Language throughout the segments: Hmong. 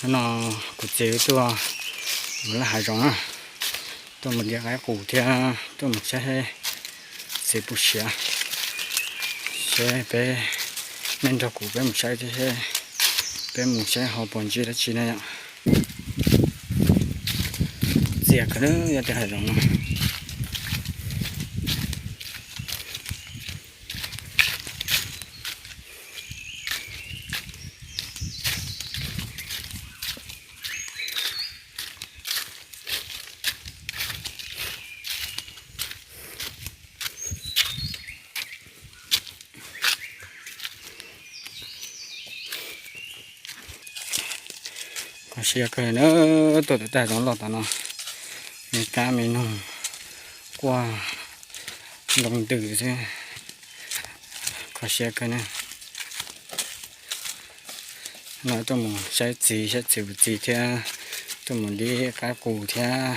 Hnub no kuv txiv wb tuaj mus laj hav zoov na, tuaj mus li qaib qus thiab tuaj mus saib txiv puas siav. Seb peb, nej nrog kuv peb mus saib thiab seb peb mus saib ho puas ntsib dab tsi na yom. Txias kawg na yog tej hav zoov no. Kho siab kawg na, tuaj tom tej hav zoov loj tom no, me kab me noog quaj ntoo ntws xwb. Kho siab kawg na. No tuaj mus saib txiv, saib txiv puas txias thiab, tuaj mus li qaib qus thiab,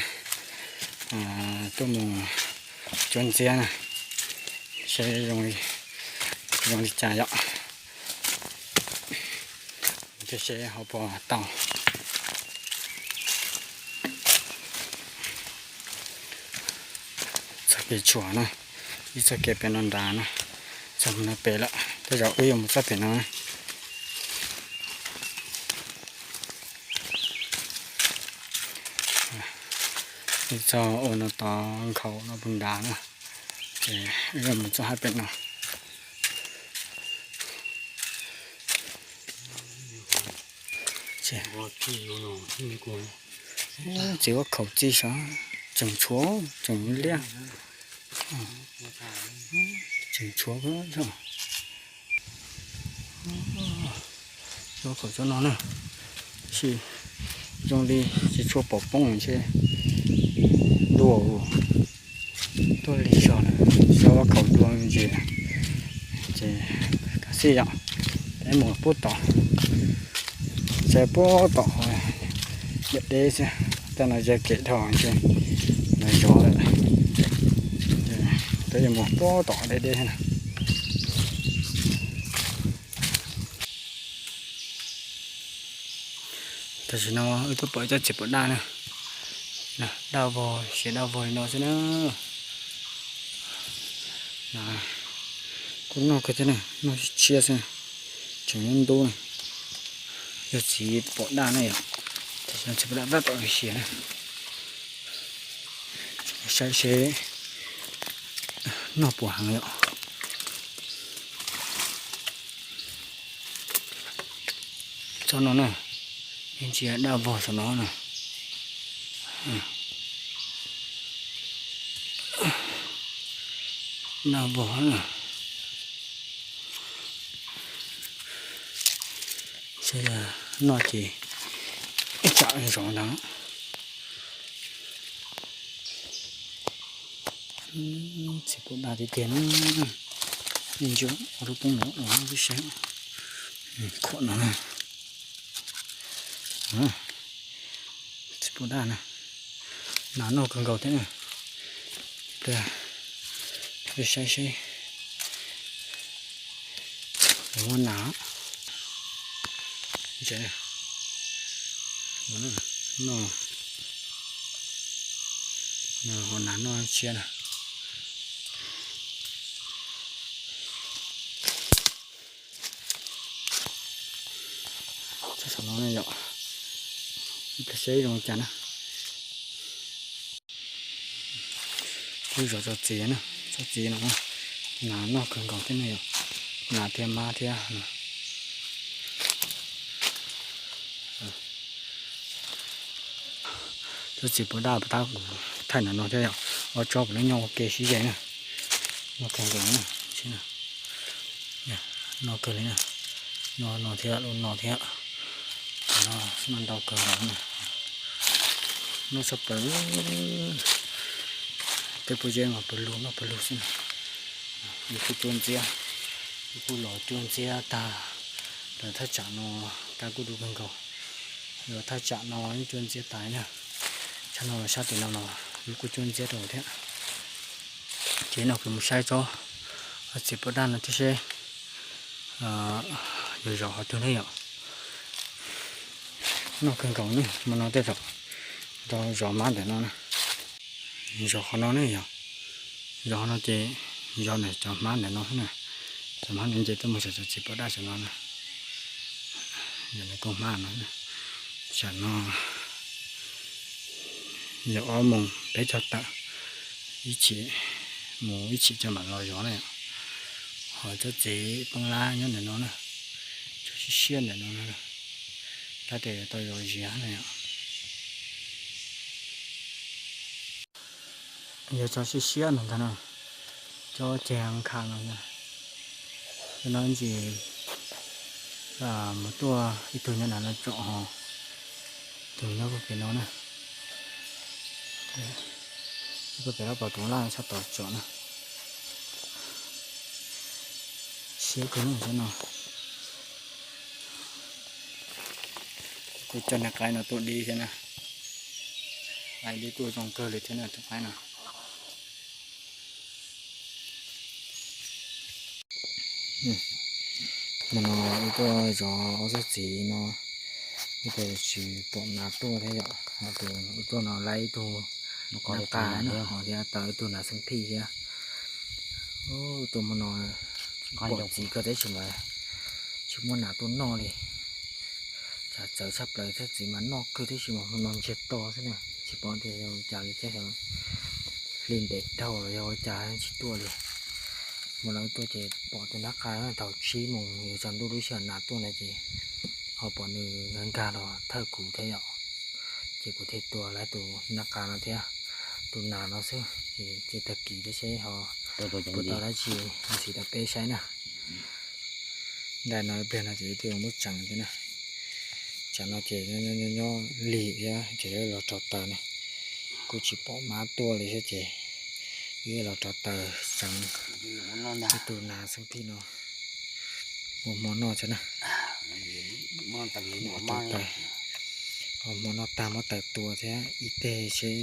tuaj mus cuab ntxiab na, saib zoo li cas yom. Thiab seb ho puas tau. Txoj kev tshuam na, ib txoj kev pem no nrad na, txog mus no pem lawm, tej zaum wb yuav mus txoj pem no na. Ib txoj ua no tod nkhaus no puag nrad na, ces wb yuav mus txoj hab pem no. Txiv ua khaum txij sav, tseem tshuav, tseem liab, tseem tshuav. Txoj khaum txoj no na, tab sis zoo li tsis tshua pom poob ntshe dua, tuaj lig zog lawm, xyov ua khaum dua ntsis, ces kav xij yom, peb mus puag tom, saib puag tom deb deb xwb, tej no ze kem dhau ntshe nws zov lawm, peb yuav mus puag tom deb deb na. Tam sim no wb tuaj pom ib tsob txiv puas daj na, daj vog, siav daj vog li no xwb na. Kuj noj kawg thiab na, noj tshiab xwb, tseem ntub ntub na. Yog txiv puas daj na yom, tam sim no txiv puas daj tab tom siav na. Saib seb noj puas heev yom. Tsob no na, yeej tsis daj vog saum no na. Daj vog na. Saib noj ces ib tsam zov ntag. Txiv puas daj tiag tiag na. Nej ntsia ua lub poob no ua lub saib, khom no na. Txiv puas daj na, nas noj kawg nkaus thiab na. Pliag saib seb muaj nas. Noj, ho nas noj tshiab na. Tsob saum no yom, ib pliag seb zoo li cas na. Kuj zov tsob txiv na, tsob txiv no nas noj kawg nkaus thiab ne yom, nas thiab mab thiab. Tsob txiv puas daj puas tab kuv thaij ntawm no thiab yom, ua tsob kuv lub nyob ua ke sib ze na. Noj kawg nkaus na, noj kawg li na, noj no thiab lub no thiab, noj ntau kawg nkaus na. Noj tshaj plaws, tej pob zeb mas pawg lug noj pawg lug xwb na. Wb kuj cuab ntxiab, wb kuj los cuab ntxiab tag, lawv thaj tsam no kab kuj dub kawg nkaus, lawv thaj tsam no yeej cuab ntxiab tas na. Tsam no los sab tim no los wb kuj cuab ntxiab rau thiab. Ces no kuv mus saib tsob txiv puas daj no thiab seb yuav zov qhov twg ne yom. Noj kawg nkaus ne, hmo no tej zaum tau zov hmab ntawm no na. Zov qhov no ne yog, zov qhov no ces zov ntawm cov hmab ntawm no xwb na. Cov hmab no nce tuaj mus saum cov txiv pos daj saum no na. Yog nws kooj hmab no, saum no yog ob moos peb caug tawm, ib chim mus ib chim coj mam los zov na. Ho tsob txiv poob lab nyob ntawm no na, tsob siab siab ntawm no na, tab tes tau zov ziav na. Yog tsob siab siab no ntag no, tsob ceg nkha no ntag. Cov no ntsis mus tuaj ib tug nyob nram no tsom ho, tus nyob puag pem no na. Ib tug pem lab pom tus laj tshaj tod tsom na. Siab kawg no. Kuv coj niag qaib no tuaj dib thiab na. Qaib dib kuj zoo kawg li thiab na tus qaib no. Hmo no wb tuaj zov ob tsob txiv no, wb tes tsis pom nas tuaj thiab yom. Ho tus wb tuaj no laib ib tug nab qa na ho thiab tau ib tug nas xeeb phij thiab. Tuaj hmo no pom txiv kawg tab sis mas tsis muaj nas tuaj noj li. Tsam txawv tshaj plaws thiab, txiv mas noj kawg tab sis mas hmo no ntsiag to xwb na, tsis paub tias yog ua cas li thiab, xyov hli ntev dhau los yog ua cas tsis tuaj li. Hmo no tuaj ces pom tus nab qa thaum tsib moos yuav tsaus ntuj lub sij hawm nas tuaj ntawd ces ho pom nws nkag nkag los thawj kuv thiab yom. Ces kuv thiaj tua laib tus nab qa no thiab tus nas no xwb. Ces tag kis thiab seb ho puas tau dab tsi ntxiv rau peb saib na. Ntais no ib pliag no ces wb twb muab tseev thiab na. Tsam no ces nyob nyob lig thiab ces los rau taws ne, kuj tsis pom mab tuaj li thiab ces wb los rau taws tseev ib tug nas xeeb phij no ua hmo noj thiab na. Ua hmo noj tag muab taws tua thiab ib teg seb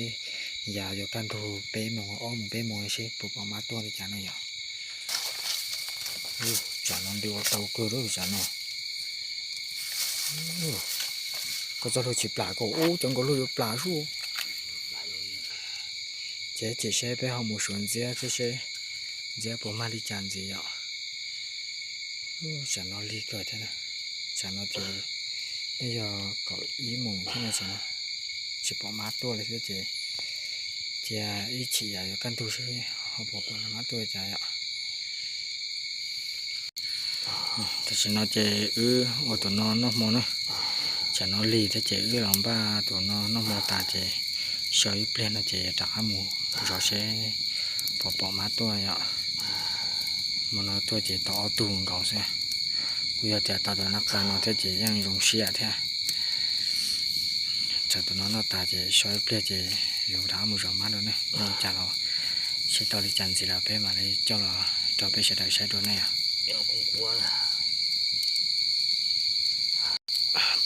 yav yuav kaj ntug peb moos ob moos peb moos seb puas pom mab tuaj li cas na yom. Tsam no nti ua tau kawg lub tsam no. Koj txoj hlua tsis plam, koj ub cov nkaus hlua yuav plam sub. Ces ces seb peb ho mus suav ntxiab seb, seb ntxiab puas mag li cas ntxiv yom. Tsam no lig kawg thiab, tsam no ces twb yog kaum ib moos thiab no, tsam no tsis pom mab tuaj li thiab ces cia ib chim yav yuav kaj ntug seb ho puas pom mab tuaj li cas yom. Tam sim no ces wb ua tus no noj hmo na. Tsam no lig thiab ces wb los npaj tus no noj hmo tas ces so ib pliag no ces rov qab mus zov seb puas pom mab tuaj yom. Hmo no tuaj ces tau ob tug nkaus xwb. Kuj yog tias tau tus nab qa no thiab ces yeej zoo siab thiab. Tsam tus no noj tas ces so ib pliag ces yuav rov qab mus zov mab dua ne, ua cas los seb tau li cas ntxiv los peb mam li coj los rau peb sawv daws saib dua ne yom.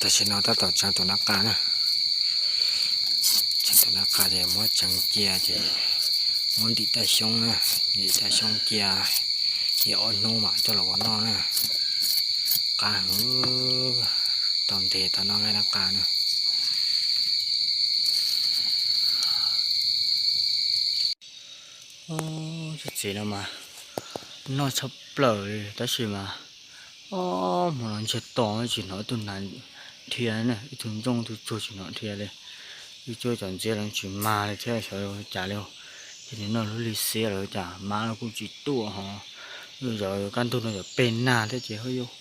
Tam sim no tab tom tsa tus nab qa na. Tsa tus nab qa ces muab tseev cia ces muab ntim taj xyoob na, ntim taj xyoob cia ib ob hnub mam coj los ua noj na. Qab heev, tau ntev tau noj nqaij nab qa na. Tsob txiv no mas noj tshaj plaws li tab sis mas ob hmo no ntsiag to tsis hnov ib tug nas dhia na, ib tug ntsooj ib tug tsuag tsis hnov dhia li. Wb cuab cov ntxiab los tsis mag li thiab xyov ua cas li. Ces nws noj lub hli xiab los cas mab los kuj tsis tuaj ho. Wb zov kaj ntug no yog peb nag thiab ces ho yus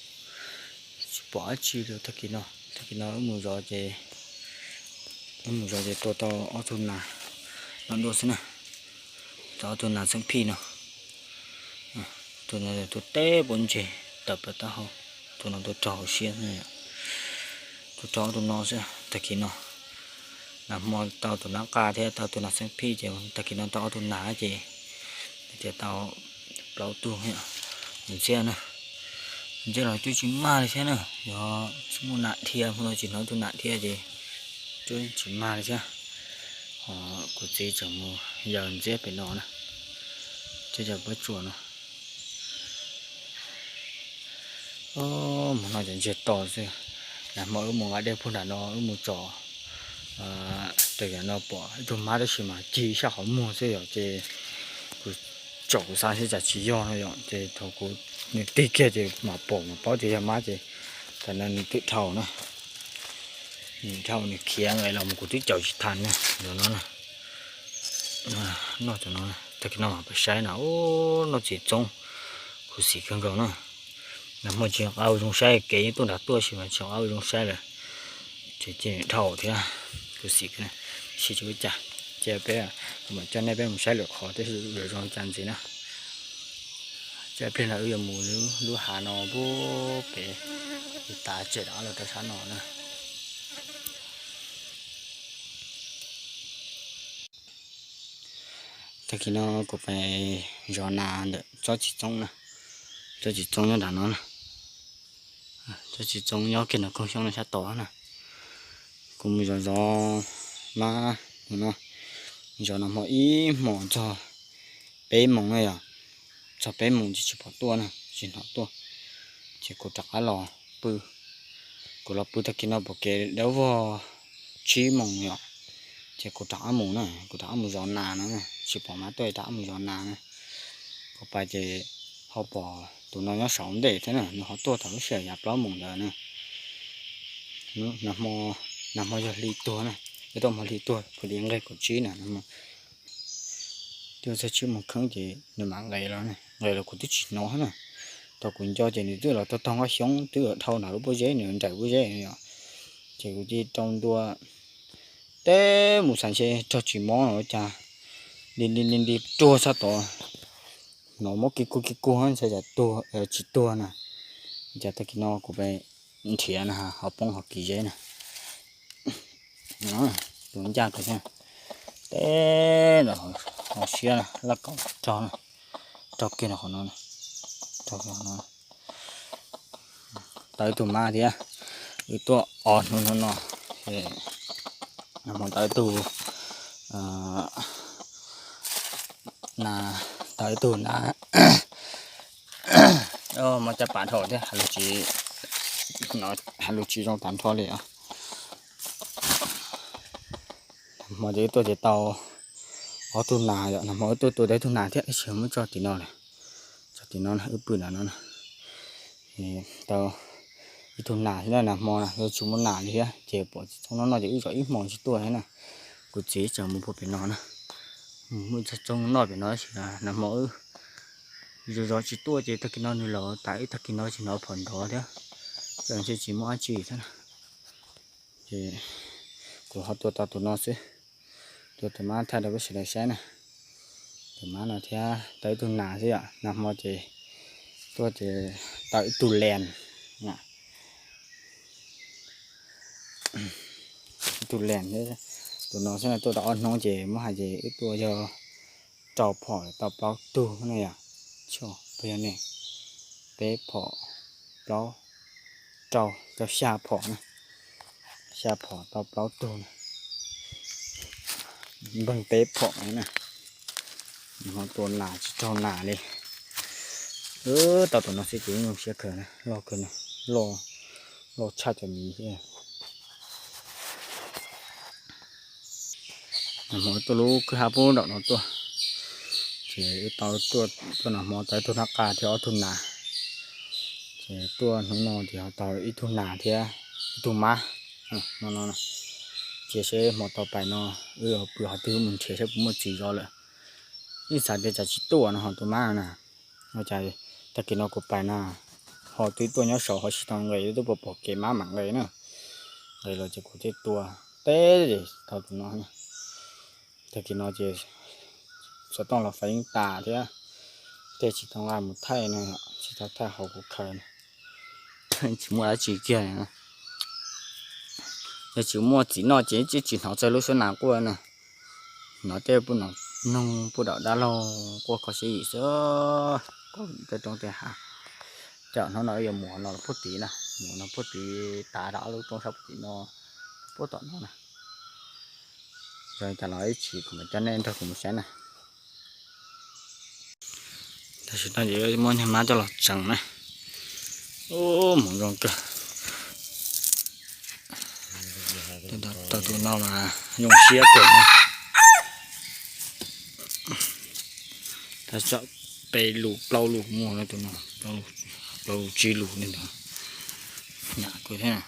tsis pom dab tsi li tag kis no. Tag kis no wb mus zov ces, wb mus zov ces tua tau ob tug nas no dua xwb na. Tau ob tug nas xeeb phij no. Tus no tua teb pob ntseg tawm plaws taub hau, tus no tua rau hauv siab xwb. Tua rau ob tug no xwb tag kis no. Nag hmo tau tus nab qa thiab tau tus nas xeeb phij ces tag kis no tau ob tug nas ces tias tau plaub tug ntxiab na. Ntxiab los cuab tsis mag li thiab na, yog muaj nas dhia hmo no tsis hnov tus nas dhia ces cuab tsis mag li thiab. Ho kuv txiv tseem mus yaws ntxiab pem no na, cuab cov pob tsuas no. Hmo no cov ntsiag to xwb, Nag hmo wb mus nqa dej puag nram no wb mus tsom, rau yam no pom ib tug mab tab sis mas cig sab qhov muag xwb yom, ces kuv tsom kuv xav seb cas tsis yog no yom, ces thaum kuv, nws tig kiag ces mam pom mam paub tias yog mab ces tam no nws twb dhau na. Nws dhau nws khiav nqes los mus kuv twb caum tsis tau na, no na. Noj cov no, tag kis no mam pais saib na, noj txiv txoob, khuv xim kawg nkaus na. Nag hmo tsis qab ua zoo saib, kev yeej tuaj nrad tuaj tab sis mas tsis qab ua zoo saib lawm. Ces cia dhau thiab, khuv xim, sib tsis ua cas, cia peb, kuv mam coj nej peb mus saib lwm qhov tab sis yuav zoo li cas ntxiv na. Coj pliag no wb yuav mus lub hav no pub pem, tav tsem rov los rau sab no na. Tag kis no kuv pais zov nas ntawm tsob txiv txoob na, tsob txiv txoob nyob nram no na. Tsob txiv txoob nyob kiag nram koog xyoob no sab tod na. Kuv mus zov zov mab no, zov nag hmo ib hmos txog peb moos na yom, txog peb moos ces tsis pom tuaj na, tsis hnov tuaj. Ces kuv rov qab los pw, kuv los pw tag kis no pom kev dawb vog tsib moos yom, ces kuv rov qab mus na, kuv rov qab mus zov nas no, tsis pom mab tuaj rov qab mus zov nas na. Kuv pais ces ho pom tus no nyob saum ntej thiab na, nws ho tuaj thaum lub sij hawm yav plaub moos ntawd na. Nag hmo, nag hmo yog hli tuag na, ib tau hmo hli tuag kuv li nqeg kaum tsib na, nag hmo twb txog tsib moos kheeb ces nws mam nqes los, nqes los kuv twb tsis hnov na. Thaum kuv nco ces nws twb los tog tog nqaj xyoob twb dhau nram lub pob zeb, nws nraim pob zeb yom. Ces kuv cia li rau ntua teb mus xav ntshe raug tsis mob los ua cas, li li li li ruag sab tod, hnov mob kiv kuag kiv kuag ntshai cas tsis tuag na. Cas tag kis no kuv pais nrhiav na ho poob hauv kis zeb na. Tus ncaj kawg thiab, teb ntawm hauv siab laj kaum rog, rog kiag qhov no, rog kiag qhov no. Tau ib tug mab thiab, wb tuaj ob hnub no, nag hmo tau ib tug nas, tau ib tug nas, muab caj pas dhau thiab, hais lus tsis zoo tag nrho li os. Nag hmo ces wb tuaj ces tau ob tug nas yom, nag hmo wb tuaj tua tau ib tug nas thiab, tab sis muab tso tim no lawm, tso tim no na, wb pw nram no na. Tau ib tug nas thiab, nag hmo na yuav tsis muaj nas li thiab ces pom txiv txoob no noj ces wb zov ib hmos tsis tuaj thiab na. Kuv txiv tseem mus puag pem no na, mus muaj txiv txoob noj pem no tab sis nag hmo wb zov zov tsis tuaj ces tag kis no nws los tas ib tag kis no tsis hnov phom nrov thiab, ces ntshe tsis muaj dab tsi thiab na. Ces kuv ho tua tau tus no xwb, tua tus mab thaij rau peb sawv daws saib na. Tus mab no thiab tau ib tug nas xwb yom, nag hmo ces tuaj ces tau ib tug lees, ib tug lees thiab. Tus no xwb no tuaj tau ob hnub ces muab hais ces wb tua yog rau phom tau plaub tug na yom. Yog ne, peb phom, plaub, rau, tau xya phom na, xya phom tau plaub tug na, npeeg peb phom na. Nag hmo tua nas tsis raug nas li. Tau tus no xwb ces zoo siab kawg, loj kawg, loj tshaj cov miv thiab. Nag hmo tuaj lub kwj ha pub nram no tuaj, ces wb tau tuaj, tuaj nag hmo tau ib tug nab qa thiab ob tug nas. Ces tuaj hnub no ces ho tau ib tug nas thiab ib tug mab. Cia seb hmo tau pais no wb pw qhov twg mus nrhiav seb puas muaj txiv zov lawm. Yeej xav tias tsam tsis tuaj no ho tus mab no na. Ua cas tag kis no kuv pais na, ho twb tuaj nyob saud ho tsis tau nqes, twb pom pom kev mab mam nqes na. Nqes los ces kuv thiaj tua teb tau tus no. Tag kis no ces xov tooj los fais yeej tas thiab, tej tsis tau nqa mus thaij no, tsis tau thaij hauv kuv khaws na. Tsis muaj dab tsi kiag. Yog tsis muaj txiv noj ces tsis hnov txog lub suab nas quaj na. Hnov tej pub noog pub dam dab laug quaj kho siab yim xwb. Tej roob tej hav. Ces hnub no yuav mus no los puag tid na, mus no puag tid tav rau ob lub roob sab puag tid no, puag tom no na. Yog cas los ib chim kuv mam coj nej nrog kuv mus saib na. Tam sim no ces muab niag mab coj los tsees na. Ub, hmoov zoo kawg. Tus no mas zoo siab kawg na. Tab tom peb lus plaub lus muaj na tus no, plaub lus tsib lus ne ntag. Nyam kawg thiab.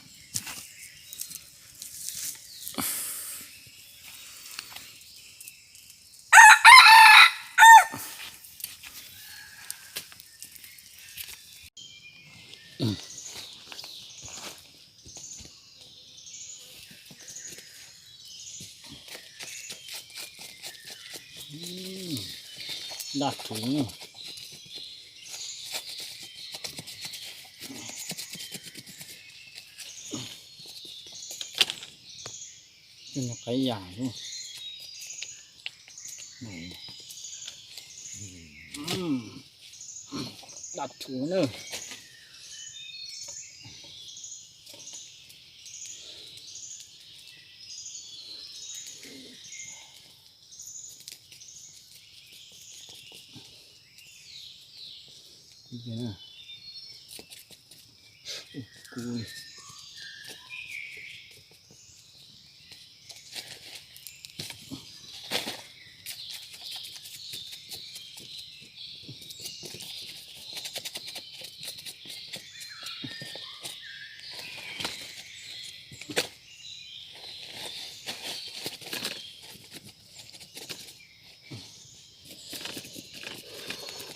Daj thuv. Qaib yam. Daj thuv na.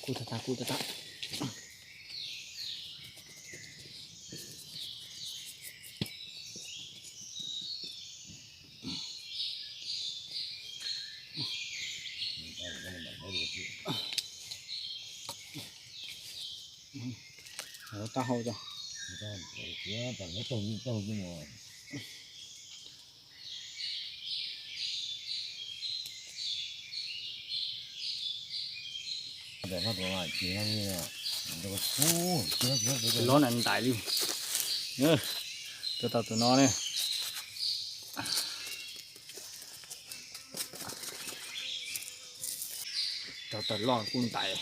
Kuj tag tag, kuj tag tag. Taub hau. Lov na ntais li. Tua tau tus no ne. Rau tawm loj kuj ntais.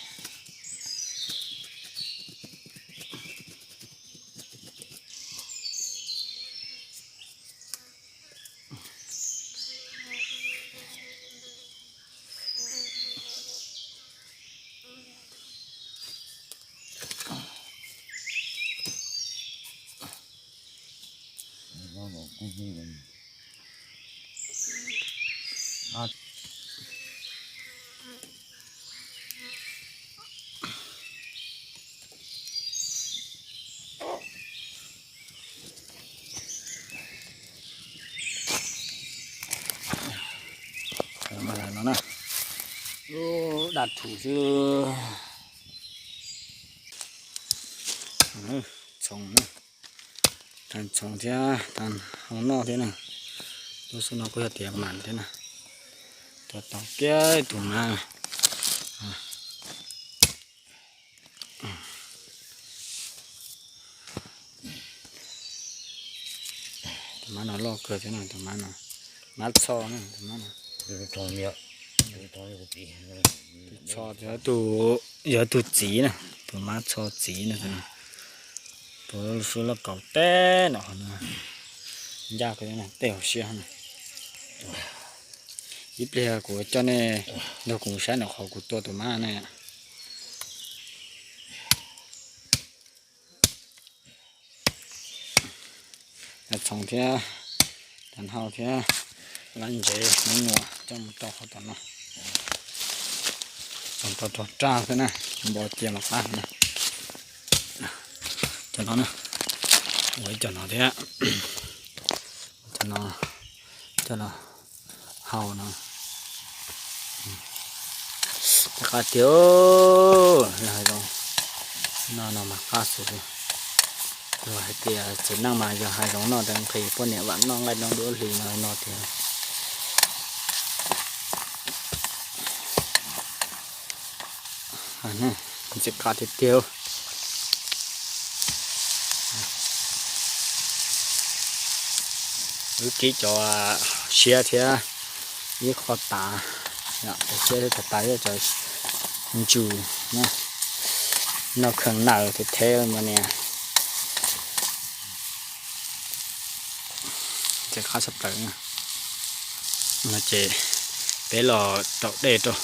No na, daj thuv xwb. Txhoov, tag txhoov thiab tag hau noj thiab na. Lub xub no kuj yog tias mas thiab na. Tua tau kiag tus mab. Tus mab no loj kawg thiab no, tus mab no, mab tsho na, tus mab no. Tus tsho yog tus txiv na, tus mab tsho txiv na. Tus lub suab loj kaus teb no, ncaj kawg tej hauv siab na. Ib pliag kuv coj nej nrog kuv mus saib ntawm qhov kuv tua tus mab na. Txhoov thiab, tag hau thiab, lab ntsev me nyuam coj mus rau qhov tom no. Txhoov tau rog raj xwb na, npau cia los qab na. Cov no na, ua ib cov no thiab. Cov no coj los hau no. Qab tiag, yog hais zoo no no mas qab xwb. Luag hais tias txiv neej mas yog hais zoo noj rau nqhis, poj niam vam noj nqaij noj duab hli no no tiag. Ntxim qab tiag tiag. Wb kib cov siab thiab ib qho tav, cov siab thiab cov tav, cov ntsws, noj kheev nawm thiab thiab mas nias. Ntxim qab tshaj plaws na. No ces peb los rau dej rau.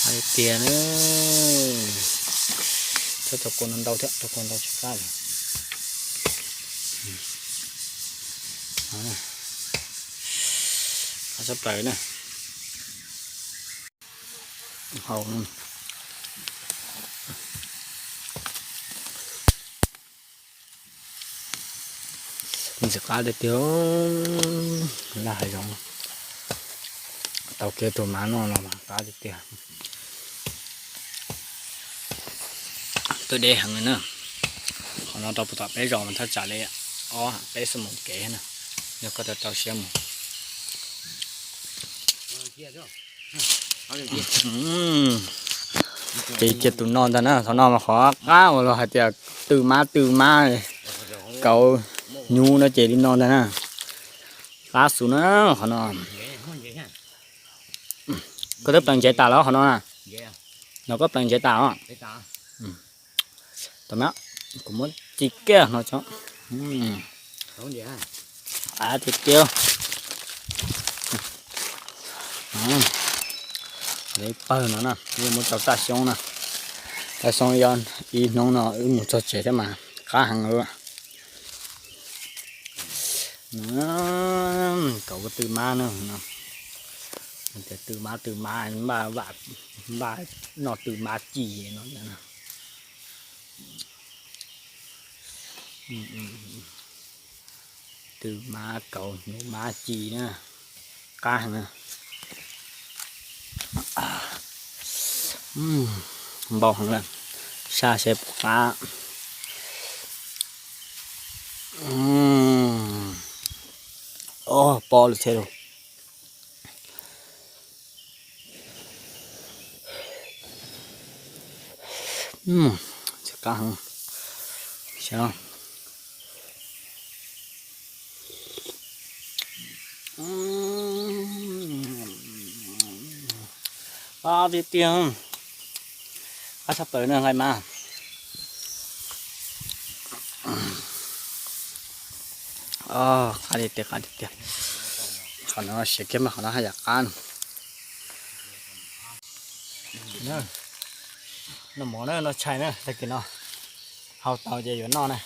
Hais tiag na, txhob rau kua ntau thiab, rau kua ntau tsis qab li. Qab tshaj plaws na. Hau. Ntxim qab tiag tiag, laj hav zoov. Tau kiag tus mab noj no mas qab tiag tiag. Twb deb heev li na. Qhov no rau puag tom peb zos mas thaj tsam li ob peb xuab moos kev na, yog koj tau rau siab mus. Ces cia tus no ntag na, qhov no mas qhov qab uas los hais tias tw mab tw mab, kauv hnyuv no ces li no ntag na. Qab xus na qhov no. Koj twb pleev ntsev tas los qhov no na? No koj pleev ntsev tas os? Tau na, kuv muab ci kiag no tso. Qab tiag tiag. Pawg no na, muab rau taj xyoob na. Taj xyoob ib hnub no wb mus txog tsev thiab mas qab heev li. Kauv tw mab na, tias tw mab tw mab, npaj noj tw mab ci no. Tw mab kauv hnyuv mab ci na, qab heev na. Npau heev lawm, saj seb puas qab. Pob lawm thiab lauj. Tsis qab heev. Qab tiag tiag, qab tshaj plaws na nqaij mab. Qab tiag tiag, qab tiag tiag. Qhov no siav kiag mas qhov no haj yam qab. Noj mov na, noj tshais na, tag kis no hau tau ces yuav noj na.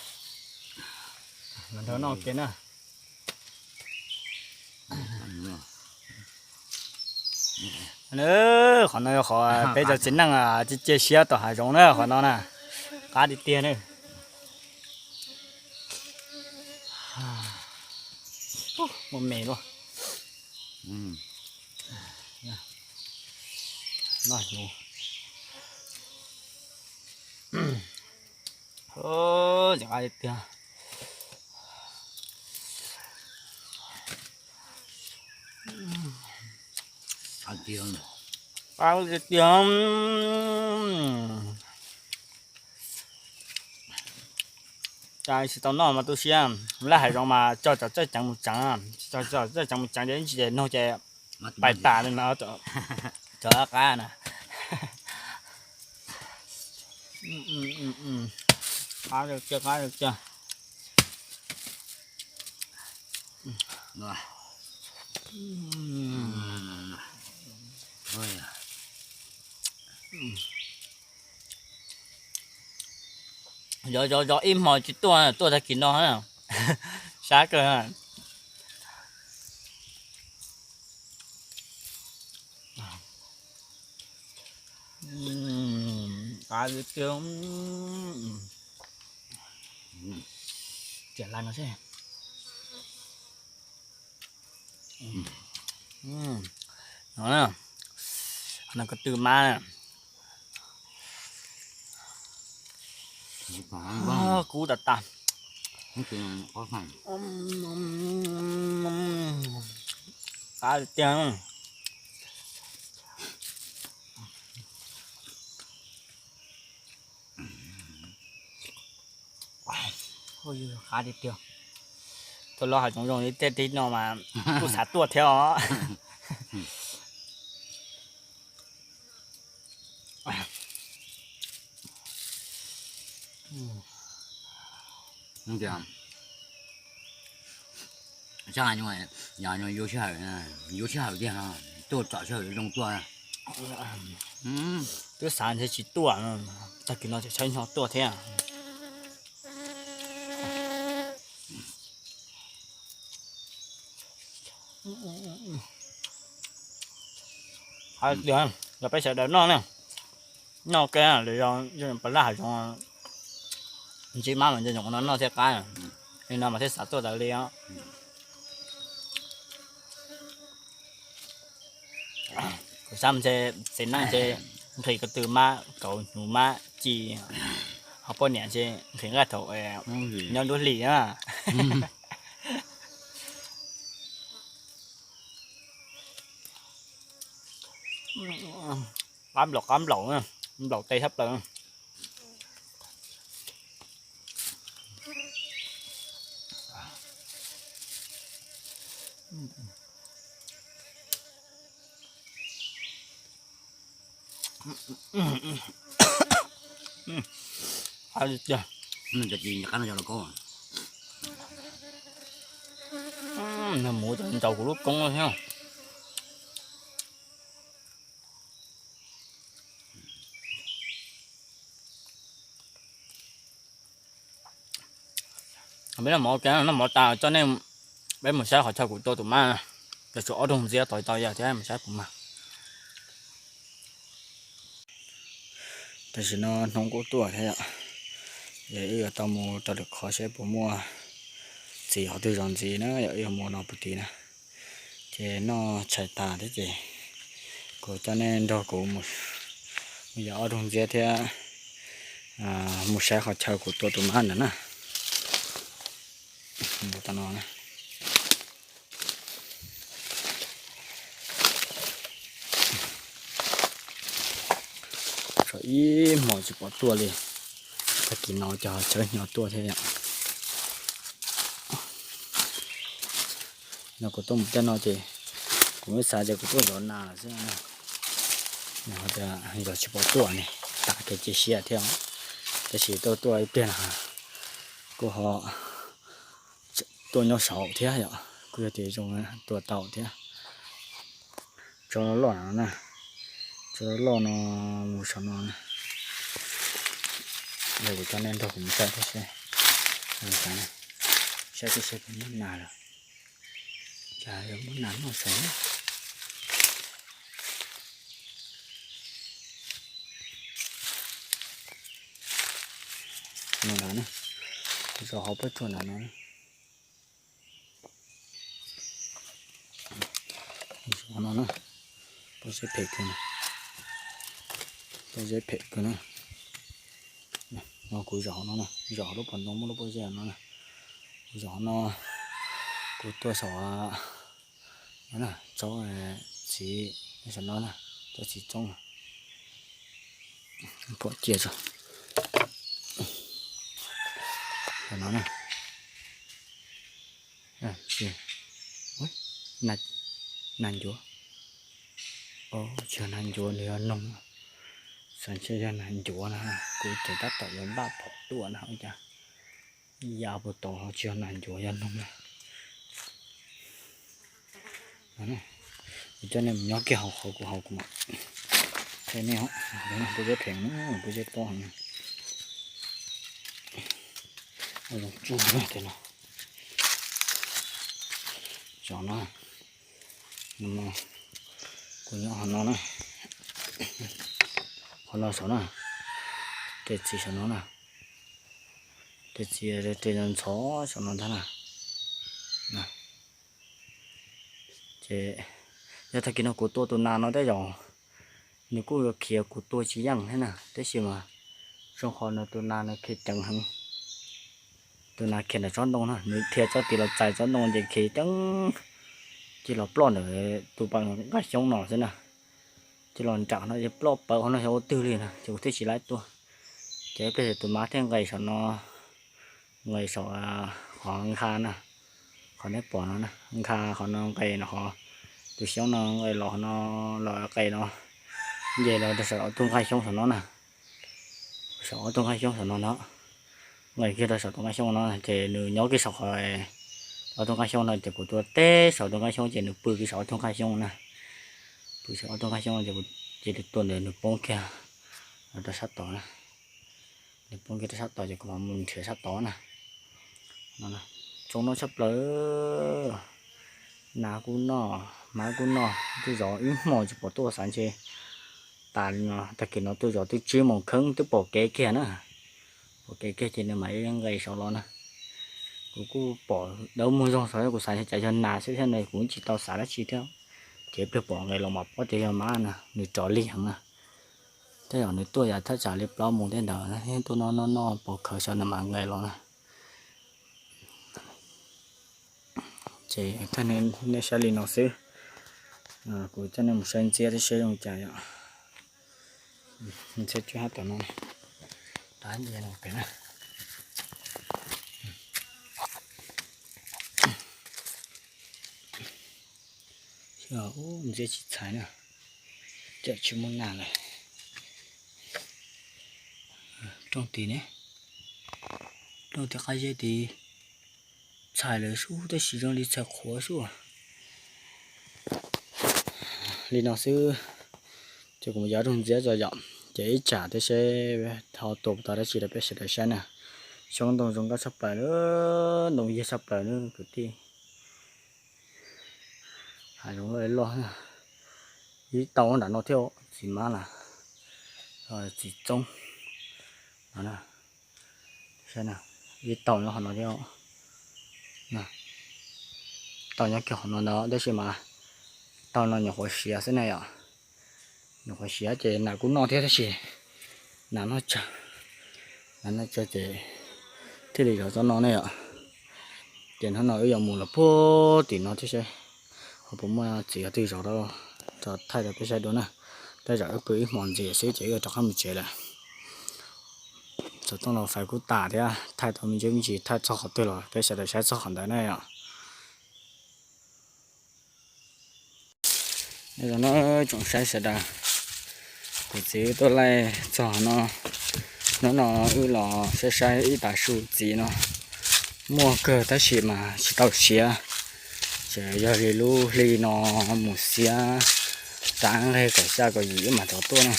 Los nrog noj kiag na. Qhov no yog qhov peb cov txiv neej cia cia siab tom hav zoov na, qhov no na, qab tiag tiag na. Muaj me luaj. Noj hnyuv. Qab tiag tiag. Qab tiag tiag. Cas tsis tau noj mas tu siab. Laj hav zoov mas tso cov txawj ceev mus tseev, tso cov txawj ceev mus tseev ces ib ntsis ces noog ces pais tas li no. Cov qab na. Qab tiag tiag, qab tiag tiag. Zov zov zov ib hmo tsis tuaj, tuaj tag kis no. Sab kawg. Qab tiag tiag. Tiam lais no xwb. No, no ko tw mab. Kub tas tas. Qab tiag. Qab tiag tiag. Tuaj los hav zoov zoo li tej tib no mas kuj xav tuaj thiab os. Sab yuav sij hawm, yuav sij hawm tiag, tuaj tsom sij hawm zoo tuaj. Twb xav ntshe tsis tuaj, tag kis no tseem tshawb hnyo tuaj thiab. Hais tias yog peb sawv daws noj ne, noj kiag los yog pab laj hav zoov ntsib mab mas nco ntsoov no noj thiaj qab. Li no mas thiaj xav tuaj tas li os. Kuv xav ntshe txiv neej ntshe nqhis ko tw mab kauv hnyuv mab ci, ho poj niam ntshe nqhis nqaij thaum nyob nruab hlis na. Qab nplaum qab nplaum, nplaum tes thab plaws. Nag mus ntaus kuv lub koob thiab. Peb noj mov, noj mov tas coj nej, peb mus saib qhov chaw kuv tua tus mab, yog tshuav ob rooj ntxiab tau tau yog thiab mus saib puas mag. Tam sim no hnub kuj tuaj thiab yom, es wb yuav tau mus rau lwm qhov seb puas muaj txiv qhov twg zov ntxiv na, yog wb yuav mus no puag tid na. Ces noj tshais tas thiab ces kuv coj nej nrog kuv mus yos ob rooj ntxiab thiab mus saib qhov chaw kuv tua tus mab ntawd na. Mus tau no na. Tso ib hmos tsis pom tuaj li, tag kis no cov tshawb hnyo tuaj thiab yom. No kuv tuaj mus tej no ces kuv muab xav ces kuv tuaj zov nas lawm xwb. Yog tias zov tsis pom tuaj ne, tas kev cia siab thiab. Tab sis tuaj tuaj ib pliag no kuj ho tuaj nyob saud thiab yom, kuj yog tias zoo tuaj tau thiab. Tsob loj loj no na, tsob loj loj no mus saum no na. Yog kuv coj nej nrog kuv mus saib thiab seb, saib thiab seb puas muaj nas lawm. Cas yog muaj nas noj saud. No ntag na, zov hauv pab tsuag ntawm no. Zov no na, pob zeb phem kawg, pob zeb phem kawg na. No kuv zov no na, zov lub pas ntoo muaj lub pob zeb no na. Kuv zov no, kuv tuaj saum no na, tsob txiv saum no na, tsob txiv txoob. Pom cia tso. Saum no na. Nas ncuav. Tsis yog nas ncuav, nws yog noog. Xav ntshe yog nas ncuav na, kuv tseem tab tom yuav npaj phom tuaj na, ua cas ya puas tau, tsis yog nas ncuav, yog noog na. Kuv coj nej mus nyob kiag hauv qhov kuv haus kuv mam qhia nej. Pob zeb phem, pob zeb tob heev. Zoo tsuag no tej no. Saum no, kuv nyob qhov no na, qhov no saum na, tej txiv saum no na, tej txiv tej ntxhov saum no ntag na. Ces yog tag kis no kuv tua tus nas no tej zaum nws kuj yuav khiav kuv tua tsis yeej thiab na, tab sis mas zoo qhov no tus nas no khiav ceev heev. Tus nas khiav ntawm tsob ntoo na, nws khiav txoj tid los txais tsob ntoo ces khiav ceev, cia los ploj ntawm tus pas nqaij xyoob no xwb na. Cia los nram no ces ploj pawv qhov no xyov ua twg li na, ces kuv thiaj tsis laib tua. Ces ib pliag tus mab thiaj nqes saum no, nqes saum qhov nkha na, qhov neb pom no na, nkha qhov no nqes no, qhov tus xyoob no nqes los qhov no, los qes no, nce los rau saum ob tug nqaij xyoob saum no na. Saum ob tug nqaij xyoob saum no no, nqes kiag rau saum tus nqaij xyoob no ces nws nyob kiag saum qhov Ob tug nqaij xyoob no ces kuv tua teb saum tug nqaij xyoob ces nws pw kiag saum ob tug nqaij xyoob na. Pw saum ob tug nqaij xyoob ces kuv cia li tua ntawd nws poob kiag rau sab tod na. Nws poob kiag rau sab tod ces kuv mam mus nrhiav sab tod na. Zoo noj tshaj plaws, nas kuj noj, hmab kuj noj, twb zov ib hmos tsis pom tuaj xav ntshe tas li no, tag kis no twb zov twb tsib moos kheev twb pom kev kiag na. Pom kev kiag ces nws mam li nqes saud los na. Kuv kuj pom dawb muag zog xwb, kuv xav cas yog nas xwb thiab no kuv tsis tau xav dab tsi thiab. Ces ib pliag pom nqes los mas paub tias yog hmab na, nws rov lig heev na. Tej zaum nws tuaj yav thaj tsam li plaub moos tej ntawd, tuaj noj noj noj pom khawv saud nws mam nqes los na. Ces thaj nej saib li no xwb, kuv coj nej mus saib ntxiab thiab seb zoo cas yom. Ntxiab cuab hab tom no, tab ntsia no pem na. Ntxiab tsis txhais na, cam tsis muaj nas lawm. Rooj tid ne, rooj tid qab zeb tid txhais lawm sub, tab sis zoo li txhais qhuav sub. Li no xwb, ces kuv mus yos rooj ntxiab tso yom, ces ib tsam thiab seb ho tua puas tau dab tsi rau peb sawv daws saib na. Xyoob ntoo zoo nkauj tshaj plaws, ntoo yag tshaj plaws na kwv tij. Hav zoov loj loj, ib tau nram no thiab, txiv mab las, txiv txoob no. Ib tau nyob qhov no thiab, tau nyob kiag qhov no ntag, tab sis mas tau no nyuam qhuav siav xwb na yom. Nyuam qhuav siav ces nas kuj noj thiab tab sis nas noj tsawg, nas noj tsawg ces thiaj li zov txhob noj ne yom. Ces hnub no wb yuav mus los puag tim no thiab seb ho puas muaj txiv twg zov rau, thaij rau peb saib dua na. Tej zaum wb pw ib hmos ntxiv xwb ces wb yuav rov qab mus tsev lawm. Xov tooj los fais kuj tas thiab, thaij tau me ntsis me ntsis, thaij txog qhov twg los peb sawv daws saib txog qhov ntawd na yom. Nyob zoo na tsoom saib sawv daws, kuv txiv wb tuaj laij txog no, hnub no wb los saib saib ib tav su txiv no muaj kawg tab sis mas tsis tau siav, tseem yog li lub hli no mus xiab rov nqeg kaum xya kaum yim wb mam rov tuaj na.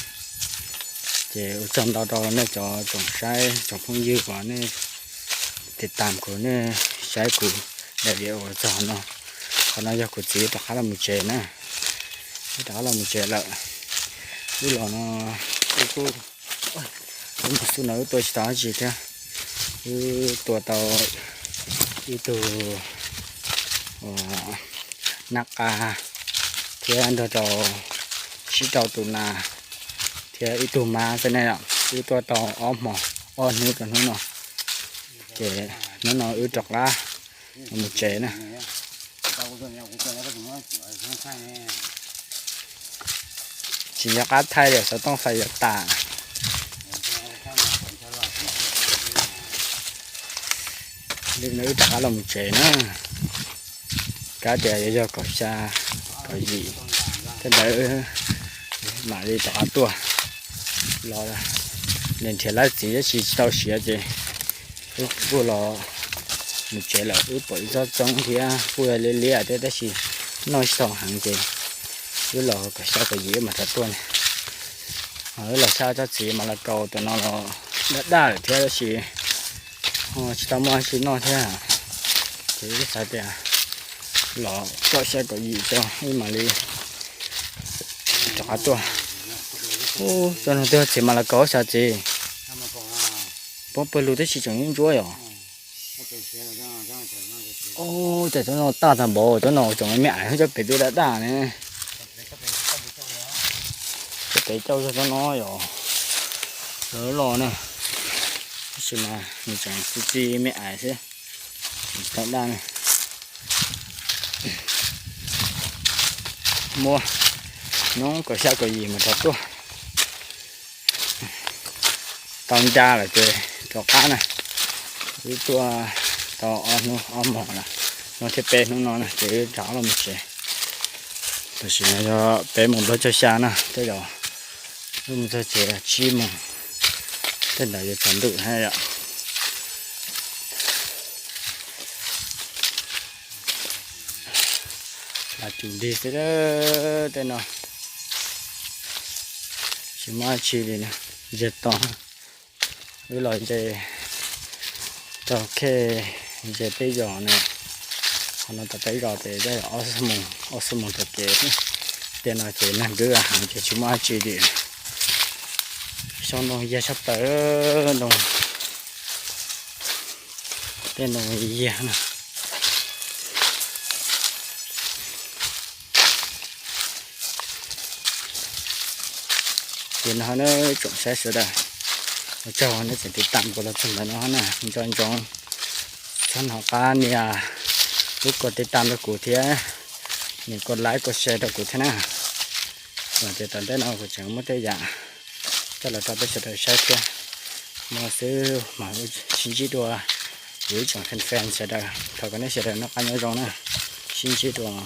Ces ua tsaug ntau rau nej cov tsoom saib tsoom phooj ywg uas nej tiv tam kuv, nej saib kuv daim video txog no. Qhov no yog kuv txiv rov qab los mus tsev na, rov qab los mus tsev lawm. Wb los no wb kuj, wb mus xub no wb tua tsis tau dab tsi thiab, wb tua tau ib tug nab qa thiab nrog rau tsib rau tus nas thiab ib tug mab xwb ne yom. Wb tua tau ob hmo, ob hnub rau hnub no, ces hnub no wb rov qab mus tsev na. Tsis nco qab thaij li, xov tooj fais yuav tas. Li no wb rov qab los mus tsev na. Kav tias yuav yog kaum xya kaum yim tej ntawd mam li rov qab tuaj. Los nrhiav lab txiv tab sis tsis tau siav ces wb kuj los mus tsev lawm. Wb pom ib tsob txoob thiab kuj yog liab liab thiab tab sis noj tsis tau heev ces wb los kaum xya kaum yim wb mam rov tuaj na. Wb los saib tsob txiv mas las kaus tam no los daj daj lawm thiab tab sis ho tsis tau muaj dab tsi noj thiab, ces wb xav tias los kaum xya kaum yim tso wb mam li rov qab tuaj. Ub, tsob no twb txiv mas las kaus xyov txiv, poob pawg lug tab sis tseem ntsuab yom. Ub, cas tsob no taj tag npaum, tsob no tseem me me aiv, tsob pem twb daj daj ne. Tsob pem cauj zog tsob no yom, loj loj na, tab sis mas nws tseem txi txi me aiv xwb, tseem daj daj ne. Muab hnub kaum xya kaum yim mas rov tuaj. Tau nca lawm ces rov qab na. Wb tuaj tau ob hnub ob hmos lawm, hnub thib peb hnub no na ces wb rov los mus tsev. Tam sim no yog peb moos plaub caug xya na, tej zaum wb mus txog tsev tsib moos tej ntawd yuav tsaus ntuj thiab yom. Cus dig xwb, tej no tsis muaj dab tsi li. Ze to, wb los ze tau khej, ze peb zos na. Qhov no tau peb zos ces ob xuab moos tom kev. Tej no ces neeg dwb heev ces tsis muaj dab tsi li. Xyov, ntoo yag sab plaws, ntoo, tej ntoo yag na. Ces no na, tsoom saib sawv daws, ua tsaug nej tseem tiv tam kuv los txog ntawm no na. Nco ntsoov txhob hnov qab nias lub koj tiv tam rau kuv thiab, nias koj like koj share rau kuv thiab na. Ces tom ntej no kuv tseem muab tej yam coj los rau peb sawv daws saib thiab. No xwb mas, sib ntsib dua kuv ib tsoom fan fan sawv daws, thov kom nej sawv daws noj qab nyob zoo na. Sib ntsib dua.